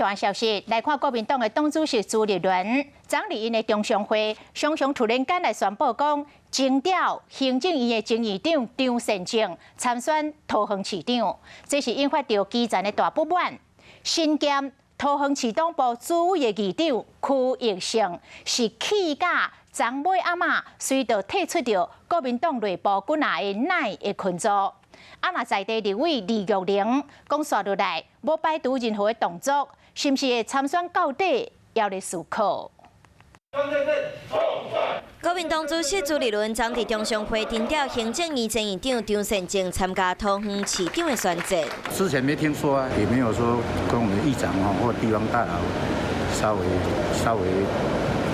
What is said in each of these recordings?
段消息來看，國民黨的黨主席朱立倫，昨佇𪜶的中常會，雙雙突然間來宣布講，徵調行政院的前院長張善政參選桃園市長，這是引發著基層的大不滿。身兼桃園市黨部主委的議長區益勝是氣甲昨尾暗仔，隨著退出著國民黨內部幾若个奶的群組。啊，若在地立委李玉玲講，紲落來無排除任何的動作，是毋是會參選到底，猶咧思考。國民黨主席朱立倫昨佇中常會徵調行政院前院長張善政參加桃園市長的選戰。之前沒聽說啊，也沒有說跟我們議長或地方大佬稍微稍微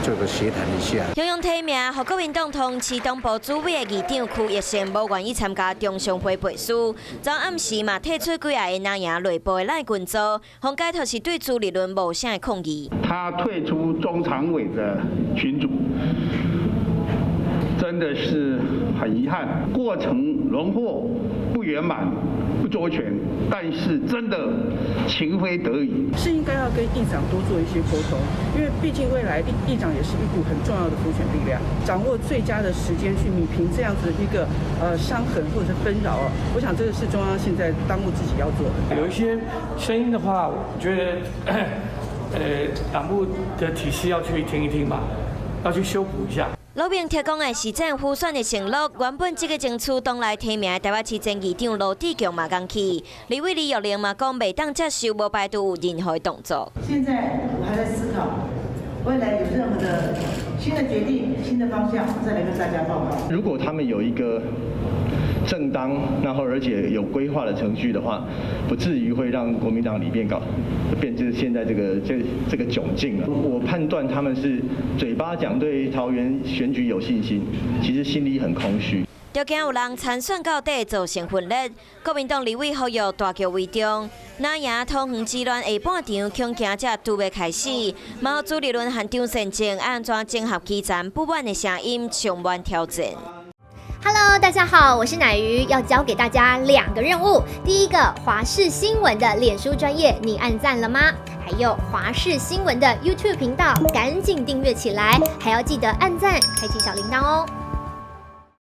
做個協談一下。雄雄提名，予國民黨桃園市黨部主委的議長區益勝無願意參加中常會背書，昨暗時嘛退出幾个藍營內部的賴群組，予解讀是對朱立倫無啥的抗議。他退出中常委的群組，真的是很遺憾，過程容或不圓滿、不周全，但是真的情非得已。是應該要跟議長多做一些溝通，因為畢竟未來議長也是一股很重要的輔選力量，掌握最佳的時間去弭平這樣子一個傷痕或者是紛擾啊，我想這個是中央現在當務之急要做的。有一些聲音的話，我覺得黨部的體系要去聽一聽吧，要去修補一下。呂明提供的市長輔選的承諾，原本這個爭取黨內提名的台北市前議長盧志強嘛仝去，立委李玉玲嘛講袂當接受，無排除有任何的動作。現在我還在思考，未來有任何的新的決定、新的方向，再來跟大家報告。如果他們有一個正當，然後而且有規劃的程序的話，不至於會讓國民黨裡面搞變成現在這個窘境了。我判斷他們是嘴巴講對桃園選舉有信心，其實心裡很空虛。就驚有人參選到底造成分裂，國民黨立委呼籲大局為重。藍營桃園之亂下半場恐驚才拄欲開始，嘛朱立倫和張善政按怎整合基層不滿的聲音，充滿挑戰。 Hello，大家好，我是乃瑜，要交給大家兩個任務。第一個，華視新聞的臉書專頁，你按讚了嗎？還有華視新聞的 YouTube 頻道，趕緊訂閱起來，還要記得按讚，開啟小鈴鐺哦。